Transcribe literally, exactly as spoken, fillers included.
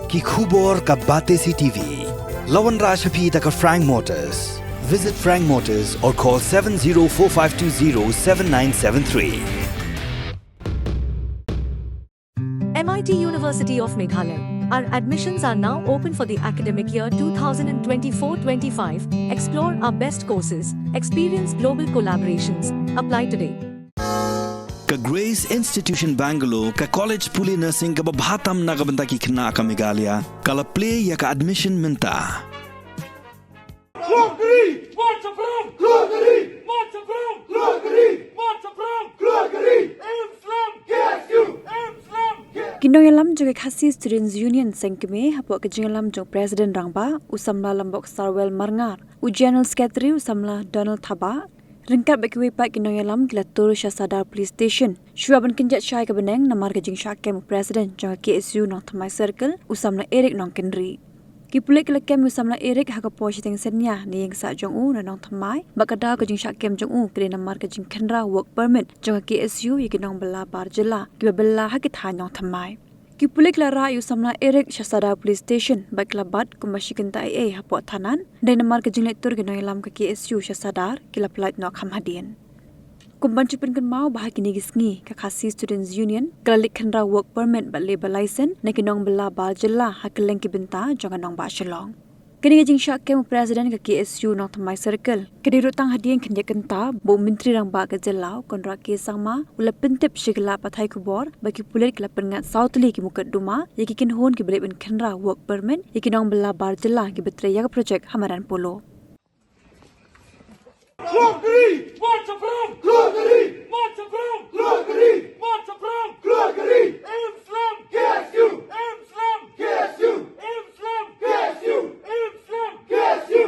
Ki khubor ka Batesi T V. La wanrah sha phi da ka Frank Motors. Visit Frank Motors or call seven zero four five two zero seven nine seven three. M I T University of Meghalaya. Our admissions are now open for the academic year two thousand twenty-four twenty-five. Explore our best courses, experience global collaborations. Apply today. Ka Grace Institution Bangalore, ka college pule nursing kaba bha tam na ka bynta ki khynnah ka Meghalaya, ka la plie ïa ka admission mynta. Klokri! March from! Klokri! March from! Klokri! March from! Klokri! Imslam! K S U! Imslam! Ki nongïalam jong ka Khasi Students Union seng kmie hapoh ka jingïalam jong President Rangbah, u samla Lambok Sarwel Marngar, u General Secretary u samla Donald Thabah, ryngkat bad kiwei pat ki nongïalam ki la tur sha Sadar Police Station shuwa ban kynjat shai ka bneng namar ka jingshah kem u President jong ka K S U Nongthymmai Circle, u samla Eric Nongkynrih. Ki pulit ki la kem ïa u samla Eric ha ka por shiteng synñia na ïing sah jong u na Nongthymmai, bad ka daw ka jingshah kem jong u ka dei namar ka jingkhynra work permit jong ka K S U ïa ki nongbylla bar jylla kiba bylla ha ki thaiñ Nongthymmai. Ki pulit ki la rah ïa u samla Eric sha Sadar Police Station bad ki la bat kumba shi kynta eiei hapoh thanan, dei namar ka jingleit tur ki nongïalam ka K S U sha Sadar ki la pyllait noh kham hadien. Kum ban shu pynkynmaw ba ha kine ki sngi ka Khasi Students Union ka la leit khynra work permit bad labour license na ki nongbylla bar jylla ha kylleng ki bynta jong ka nongbah Shillong. Kane ka jingshah kem u President ka K S U Nongthymmai Circle ka dei ruh tang hadien khyndiat kynta ba u Myntri Rangbah ka jylla u Conrad K Sangma u la pyntip sha ki lad pathai khubor ba ki pulit ki la pynngat saw tylli ki mukotduma ïa ki kynhun kiba leit ban khynra work permit ïa ki nongbylla bar jylla kiba trei ïa ka project ha madan Polo. Klokri! March from! Klokri! March from! Klokri! March from! Klokri! Imslam! K S U! Imslam! K S U! Imslam! K S U! Imslam! K S U!